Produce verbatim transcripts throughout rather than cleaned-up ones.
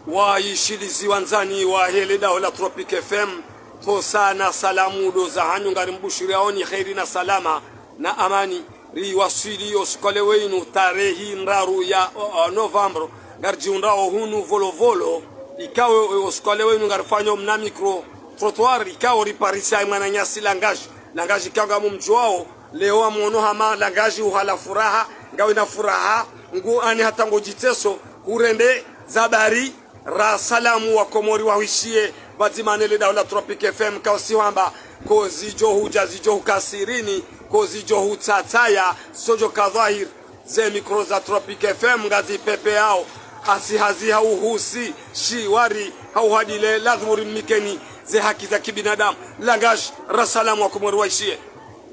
Wayishilizi wandzani wahe le daho la Tropic F M, pvosa na salamu ndo zahanyu, ngarimbushiriyaoni kheri na salama na amani. Riwaswili o usiku wa leo wunu tarehi ndraru ya, o, o, novembre, ngaridjihundrao hunu Volovolo, ikao, o, o usiku wa leo wunu ngarifanyo mna micro-trottoir, ikao riparisa ye mwananyasi Langaji. Langaji ikao ngamumdjuwao, leo wamono hama Langaji uhala furaha, ngawena furaha, ngu ani hata ngodjiteso, hurende zabari, ra salamu wa Komori wahishiye, pvadzima ne le daho la Tropic F M, kausi hwamba, kozidjo hudja zidjo hukasirini, kozidjo hutsatsaya, sodjo ka dhwahir, ze micro za Tropic F M ngazipvepveyao, asi hazi hauhusi, shiwari, hauhadile, lazimu rimnikeni, ze haki za kibinadamu. Langaji, ra salamu wa Komori wahishiye.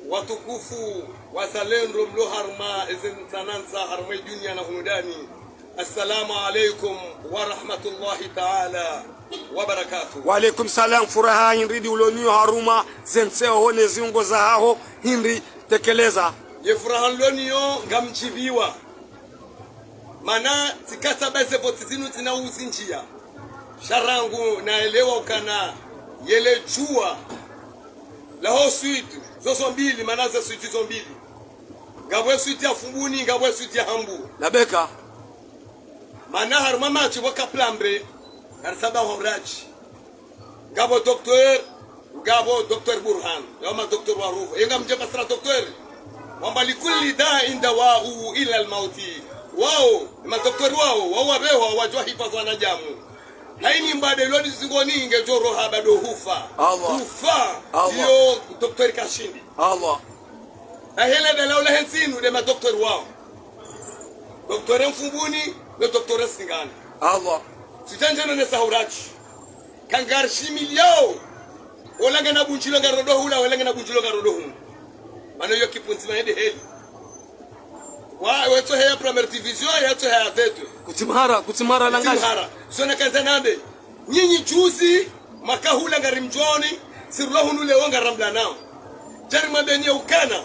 Watukufu, wazalendo mlo harumwa, eze ntsanantsa harumwa dunia na hunu ndani. Assalamu alaikum wa rahmatullahi ta'ala wa barakatuh. Wa alaikum salam, furaha hindri ndo uloniyo harumwa ze ntseho ne ziungo zahaho hindri tekeleza. Ye furaha niloniyo ngamdjiviwa. Mana tsikatsa baze voti zinu tsina uzindjiya. Sha rangu naelewa ukana yele djuwa laho Sud, zo zo mbili, mana ze Sud zo mbili. Ngapvo e Sud ya Fumbuni, ngapvo e Sud ya Hambu. Labeka. Mana harumwa match pvo ka plambe, karisaba horaji. Ngapvo docteur, ngapvo docteur Burhan. Yawo ma docteur wa roho. Yenga mdje pasira docteur. Wamba likulli da'in dawa'uhu illa al-mauti. Wawo, ma docteur wawo, wawo wapvehwa wadjuwa hifadhwi wanadamu. Hayini mbade lodi zingoni ngedjo roha bado hufa. Allah. Hufa. Allah. Yo docteur kashindi. Allah. Ahele dala ula hentsi nu nde ma docteur wawo. Docteur Mfumbuni, ne docteur Singani. Allah. Sitsandzeno ne sahuraji. Kangarishimiliyao. Ola ngena bundjilo ngarodo hula, ola ngena bundjilo ngarodo hunu. Mana yo kipundzi ma yende heli. Wa, wetso heya première division, yetso heya tete. Kutsimhara, kutsimhara Langaji. Kutsimhara. Zona kandza nambe. Nyinyi juzi, mwakahula ngarimdjuoni, sirula hunu leo ngaramlanao. Djari mwambeni ukana.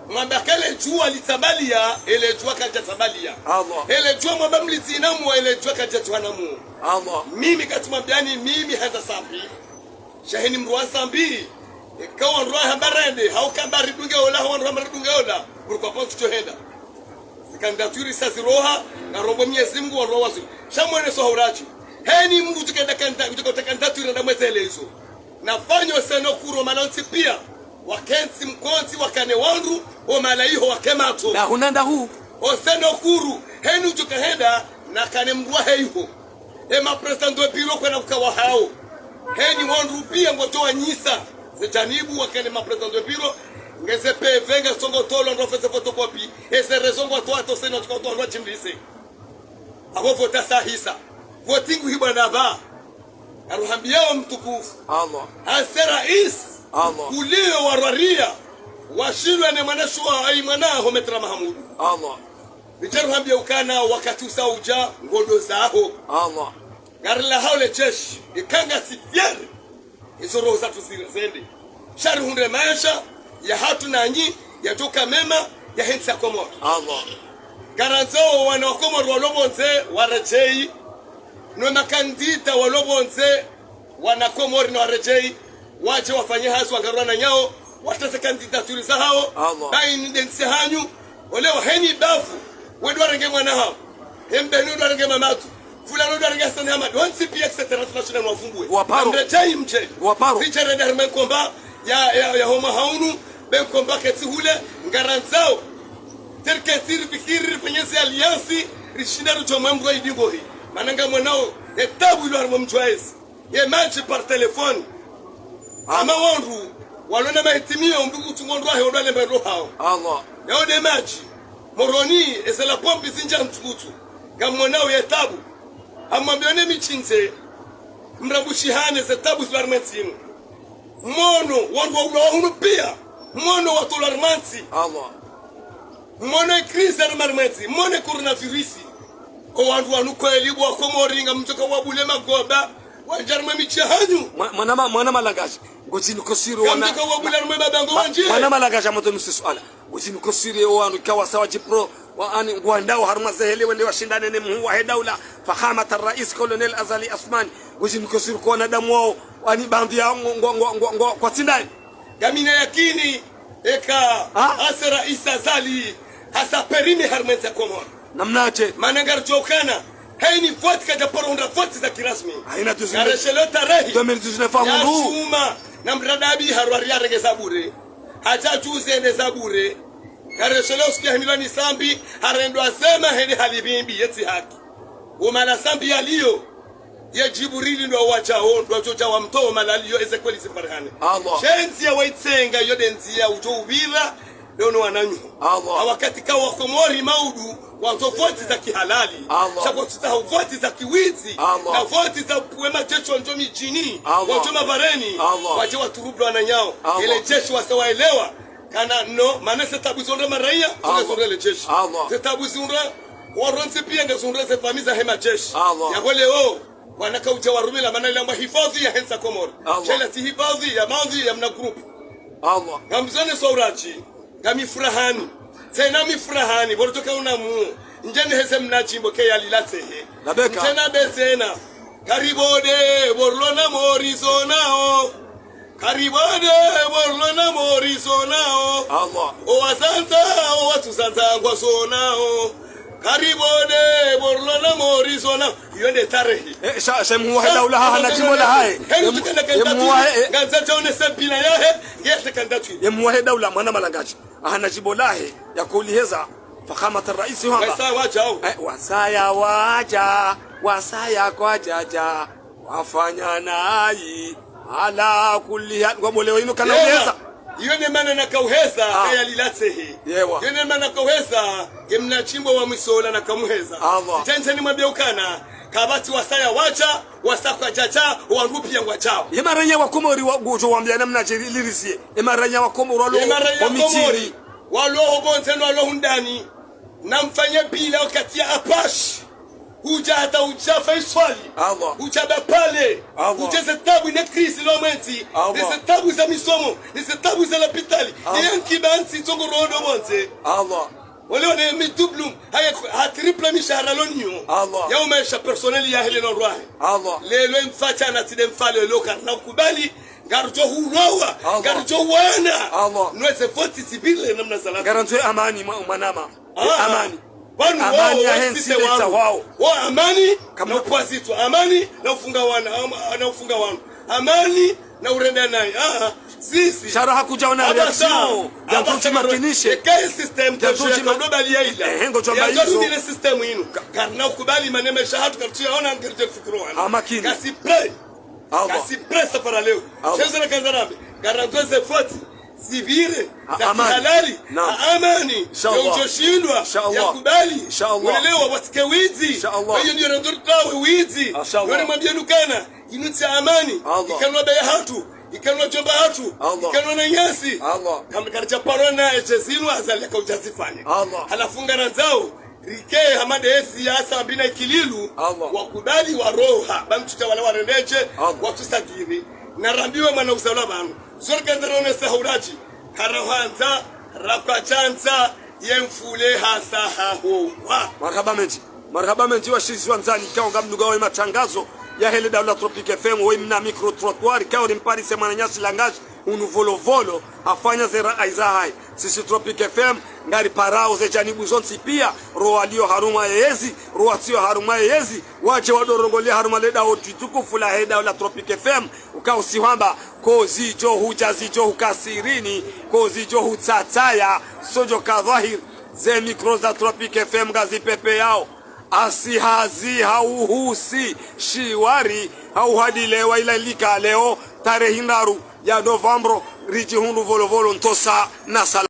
Mwamba kale djuwa litsambaliya, ele djuwa kalidja tsambaliya. Allah. Ele djuwa mwamba mlitsina mwo, ele djuwa kalidja tswana mwo. Allah. Mimi katsimwambiani, mimi hata Sambi. Sha heni mdru wa Sambi. Eka wandru wa hamba rende, hau kamba ridunge ola, hau wandru hamba ridunge ola. Pourquoi pas tutsohenda? Kandidatiri sa ziroha, ngarombo Mwenyezi Mungu wandru wa wazi. Sha mwene sahuraji. Heni mdru utsukenda kandida-, utsukenda kandidatiri nda mwezele izo. Nafanye o seno kuru o mahala ontsi piya. Wakentsi mkontsi wakane wandru, o mahala iho wake matso. Ndahu na ndahu. O seno kuru, heni utsukahenda, nakane mdru wahe iho. E ma président de bureau kwena kuka wahao. Heni wandru piya ngotowanyisa. Ze janibu wakane ma président de bureau, ngeze P V ngasongo tolo ndo fese photocopie. Eze raison ngwatowa to seno tsuka towa lwa chimlise. Apvo vota sahisa. Voti nguhibwa na pva. Aruhambiyao mtukufu. Allah. Hase rais. Allah. Uliyo warwariya. Washilwa ne mwana shuwa ayi mwana ho Maître Mahamudu. Allah. Nidja ruhambiya ukana wakati usa udja ngodo zaho. Allah. Ngarilahao le jeshi. Ikanga si fier. Izo roho zatru zire zende. Sha rihundre maesha yahatru nanyi, yadjoka mema, yahentsi ya Komori. Allah. Ngarandzao wana wa Komori walo pvondze waredjeyi, no makandida walo pvondze wana Komori no waredjeyi, wadje wafanye hazi wangarwana nyawo, watrese kandidatiri zahao, Allah. Bayi ni ndentsi hanyu, ole waheni bavu, wendji warenge mwana hawo. Hembeni wendji warenge mamatu. Fulani wendji warenge Hassan Hamadi. Wontsi piya, et cetera, international wavumbue. Waparo. Namredjeyi mdje. Waparo. Ridje rende harumwa nkomba ya, ya, ya homa haunu, be nkomba ketsi hule, ngarandzao. Terke tiri fikiri, rifanyeze alliance, rishinde rudjo mwembo idingohi. Mana ngamwonao, etabu ilo harumwa mdji wa ezi. Ye madji par téléphone. Ama wandru, walona mahitimiyo, mdru kutsu ngondro wahe, wandru walemba ndro hawo. Allah. Yawo nde madji. Moroni, eze la pompe zindja mtukutu. Ngamwonao ye tabu. Amwambiyo ne mitsindze, mrambushihane ze tabu zilo harumwa entsi inu. Mwono, wandru wa ulawa hunu piya. Mwono watolwa harumwa ntsi. Allah. Mwono e crise ya harumwa entsi, mwono e coronavirus. O wandru wanu kweli bo wa Komori ngamdjoka wabule magoba, Wandjia harumwa midji yahanyu. Mwa-, mwana ma-, mwana Malangadji. Ngodjini kosiri wana. Kamdjaka wabula harumwa mabango wandjie. Mwana Malangadji, amoto nusu suala. Ngodjini kosiri owanu ikao wasa wadjipro, wa ani ngwandao harumwa zehele wende washindane ne mhuu wahe daula, Fakhamat al-Rais Colonel Azali Assoumani. Ngodjini kosiri ko wanadamu wao, ani bandhi ya ngo-, ngo-, ngo-, ngo-, ngo-, kwatsi ndayi. Ngamina yakini, eka, ha? Hasa Rais Azali, hasa périmé harumwa entsi ya Komori. Namnadje? Mana ngaridjo ukana, hayini voti kadja paro hundra voti za kirasmi. Hayina douze mille. Ngaresheleo tarehi. Deux mille dix-neuf ahundru. Ya shuma, na mradabi harwari yarenge za bure. Hadja djuzi ende za bure. Ngaresheleo siku ya himilwa ni Sambi, harendwa zema hende halibimbi, yetsi haki. Umana Sambi yaliyo, ye Djiburili ndo wadjao, ndo wadjo dja wamtowe malaliyo, eze kweli ziparihane. Allah. Sha endziya wayitsenga, yo nde ndziya udjo upvira, ndo no wananyaho. Allah. Ha wakati ka wakomori maudu, wandzo voti za kihalali. Allah. Sha kwatsutsaha voti za kiwidzi. Allah. Na voti za pvwe majeshi wandjo midjini. Allah. Wandjo mabareni. Allah. Wadje waturubule wananyaho. Allah. Ele jeshi wasa waelewa. Kana no, mana ze tabu zihundra maraya, Allah. Zihundra le jeshi. Allah. Ze tabu zihundra, warontsi piya ngazihundra ze famiyi zahe majeshi. Allah. Yapvo leo, wana kaudja warumila mana ilamba hifadhwi yahe ntsi ya Komori. Allah. Sha ila tsi hifadhwi ya maudhui ya mna groupe. Allah. Ngamzone Swauradji, ngami furahani. Tsena mi furahani, pvo ridjo ka unamu. Ndjeni heze mna djimbo ke yalilatsehe. Labeka. Ndjeni bezena. Karibode, pvo rilo na mori zonao. Karibode, pvo rilo na mori zonao. Allah. Owazandza, owatsuzandza ngwazonao. Karibode, pvo rilo na mori zonao. Iyo nde tarehi. Eh, sha, sha mhuu wahe daula hahana djimbo lahahe. Henu tukana kandidati. Ngandza djaone sabila yahe, ngeze kandidati. Ye mhuu wahe daula, mwana Malangadji. Hahana djimbo lahe, yakouliheza. Fakhamat al-Rais hamba. Wasaya wadjao. Eh, wasaya wadja, wasaya kwadjadja. Wafanya nayi, ala kulli hal. Ngwambo leo inu kana uheza. Iyo ne mana nakauheza, ah, kayalilatsehe. Yewa. Iyo ne mana nakauheza, nge mna djimbo wa mwiso la nakamuheza. Allah. Ndjeni nimwambie ukana, kapvatsi wasaya wadja, wasa kwadjadja, wandru piya ngwadjao. Ye maranya wa Komori wa, ngudjo wambia namnadje lirizie. Ye maranya wa Komori walo, ye maranya wa Komori, omidjini, walo ho pvondze no walo hundani. Namfanye bila wakati ya Apache. Hudja hata hudja Faiswali. Allah. Hudja Bapale. Allah. Hudja ze tabu ne crise lo mwentsi. Allah. Ne ze tabu za misomo. Ne ze tabu za lapitali. Allah. Ne yanki bantsi tsongo rondo pvondze. Allah. Wale wane mi doublum. Haya, ha triple mishahara lo niyo. Allah. Ya umaesha personnel yahe le no rwahe. Allah. Lelo mfatsa na tsi nde mfa lelo karina kubali. Ngaridjo hulowa. Allah. Ngaridjo wana. Allah. Nweze voti zipvire namna zalazimu. Ngarandzo amani mwa-, mwanama. Ah, amani. Pvanu amani wao, yahe ntsi wasite le tsa wao. Wao amani, kamna na upvwazitwa, amani, na ufunga wana, ama-, na ufunga wana. Amani, na urenda nayi. Ah, sisi. Sha raha kudjaona réaction. Abasa. Abasa, ngandzo djimakinishe. Eka système ngandzo djima-, ya kaudobali ya ila. Eh, eh, ngodjo amba izo. Yarudi le système inu. Ka-, karina ukubali manema sha hatru kartsu yaona ngerje fikiro wana. Amakini. Kasi prêt. Allah. Kasi prêt safara leo. Allah. Shezo na kanza rambe. Ngarandzo ze voti zipvire, ha, za amani, kihalali, naam, ha amani, inshallah, ya udjo shindwa, inshallah, yakubali, inshallah, welewa watsike widzi, inshallah, wayo ndiyo randzo ritawe widzi, inshallah, wale mwambie nukana, inu ntsi ya amani, Allah, ikanwa beya hatru, ikanwa djomba hatru, Allah, ikanwa na nyasi, Allah, kam-, karidja paro na edje zinu Azali yakaudja zifanye. Allah. Halafu ngarandzao, rike hama ndezi ya Sambi na Ikililu, Allah, wakubali waroha, ba mtsuta wala warendedje, Allah, watsusagiri. Narambiwe mwana uzalwa pvanu. Zo rikandza ronesa Swauradji, karahwandza, rakwatsandza, ye mfule hasa hahowa. Marahaba mendji. Marahaba mendji washizi wandzani, ikao ngamdungao ye matangazo yahe le daula Tropic F M, woyi mna micro-trottoir, ikao rimparisa mwananyasi Langadji, unu Volovolo, hafanya ze rayi zahahe. Sisi Tropic F M, ngariparao ze janibu zontsi piya, ro walio harumwa ye yezi, ro watsio harumwa ye yezi, wadje wadorongole harumwa le daho djitukufu lahe daho la Tropic F M, ukao si hwamba, ko zidjo hudja zidjo hukasirini, ko zidjo hutsatsaya, sodjo ka dhwahiri, ze micro za Tropic F M ngazipepeyao. Asi hazi ha uhusi, shiwari, ha uhadile wa ila lika leo, tarehi ndraru ya novembre, ridjihundru Volovolo ntosa na sala.